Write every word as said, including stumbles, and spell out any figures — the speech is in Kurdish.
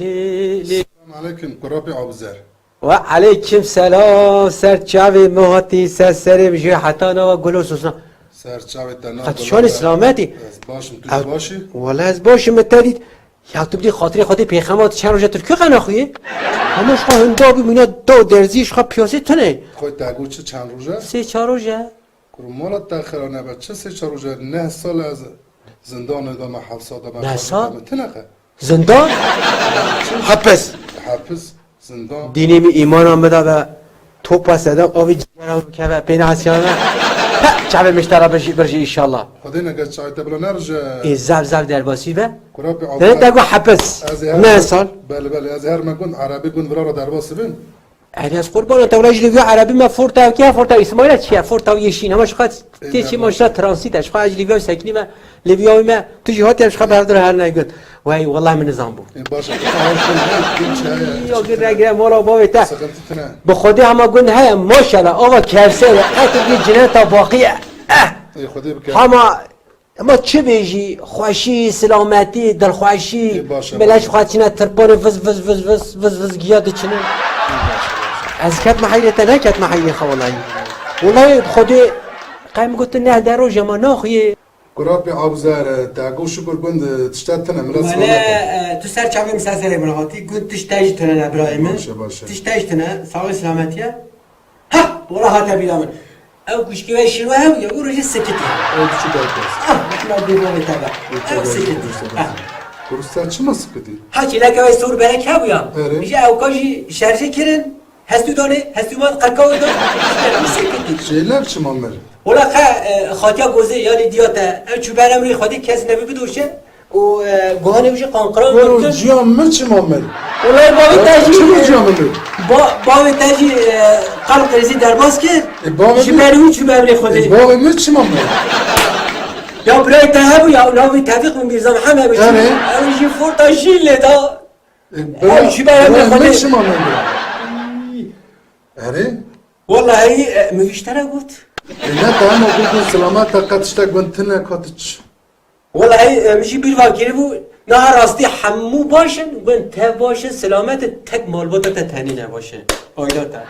Lê, lê. Selamun aleyküm, Kurapî Abuzer. Ve aleyküm selam, ser çavê min hatî, ser serê min jî heta nava gulo sosna. Ser çavê te na Qet şanî selametî. Ez başim, tu jî baş î? Wala ez baş im, te dît. Ya tu bidî xatirê Xwedê pêxema tu çend roja Tirkî qenaxuyê? Hema ji xwe hinda bî, mîna da derzî ji xwe piyasê tune. Xwe te got çi çend roja? Sê çar roja. Kurmala te xira nebe, çi sê çar roja? Neh sal ez zindanê de me, hepsa de me, Neh sal? Xwedê me tine qe. Zindan? Hepis. Hepis, zindan. Dînê min îmana min de be. Topa sedem avî cigera bikeve, pêne hesiyana. He, çavê min ji te re birjî, birjî inşallah. Xwedê neke çavê te bila nerije. Ê, zev, zev derbasî be. Kurapî Te te Abuzer. Got hepis. Ez ê her Ne me-, sal? Belê, belê, ez ê her me gund, erebî gund vira re derbas bin. Erê ez qurbana te, wela ji lêviya erebî me forta ew kî ye, forta Îsmaîla çi ye, forta wî yê şîn, hema ji xwe tê çi maşa transit e, ji xwe ji lêviya wî sekinî me, lêviya wî me, tu jî hatiye ji xwe bi hev dir her ne gund. Wey, wela min nizan bû. Ê, baş e. Yo, gir re gire mala bavê te. Sıkıntı tine. Bi Xwedê hema gund heye, maşallah, ava kerse ye, qet bir cineta baqî ye. Eh! Ê, Xwedê bike. Hema Ema çi bêjî, xweşî, silametî, dilxweşî, Ê, baş e, meleş baş e. Xwe çine tirpanê viz, viz, viz, viz, viz, viz giya diçine. Ê, baş e, baş e. Ez ketme heyrê te, neketme heyrê xwe welayî. Welayî bi Xwedê qey min got tu neh de roj e ma naxuyê. Kurapî Abuzer, te got şukur gund tişte tine, mila Wele, silamet e. E, tu ser çavê min ser serê min hatî, gund tişte jî tine ne birayê min. Baş e, baş e. Tişte jî tine, sağlık silametiye. Ha! Wala hate bîra min. Ew kuşkê we şîro hebû ya, û rojê sikitî. Ew çi derkes? Ah, bikna dê bavê te be. Ew sikitî. Ha. Kursa çima sikitî? Ha, çêleke we sor berek hebû ya. Erê. Ji ew ka jî şerjê kirin, hestû danê, hestû man qerka wê da, ew sikitî. Çêlek çima mir? Wala qe, e, xatiya gozê, yanî diya te, ew çû ber emrê Xwedê kes nebî bidoşe. û, e, guhanê wî jî qanqiran Wero girtin. Ciya min çima min? Welayi bavê te jî, Çima e, ciya min? Ba-, bavê te jî, e, qal qirêzî derbas kir. E, bavê Ji min? Ber wî çû ber lê Xwedê. E, bavê min çima min? Ya birayê te hebû ya, navê Tevfîq min Mîrza Mihemed hebû. Erê. Ew jî forta jî lê da. E, Ew ji ber birayê min Xwedê. Çima min? Erê. Welayi, e, min vî ji te re got. E, ne te hema got, got silamet te qet tiştek gund tine katiç. Welayi, em jî bîr van kiribû, niha rastî hemû baş in, gund te baş in, silamet in, tek malbata te tenê ne baş e. Ayda te.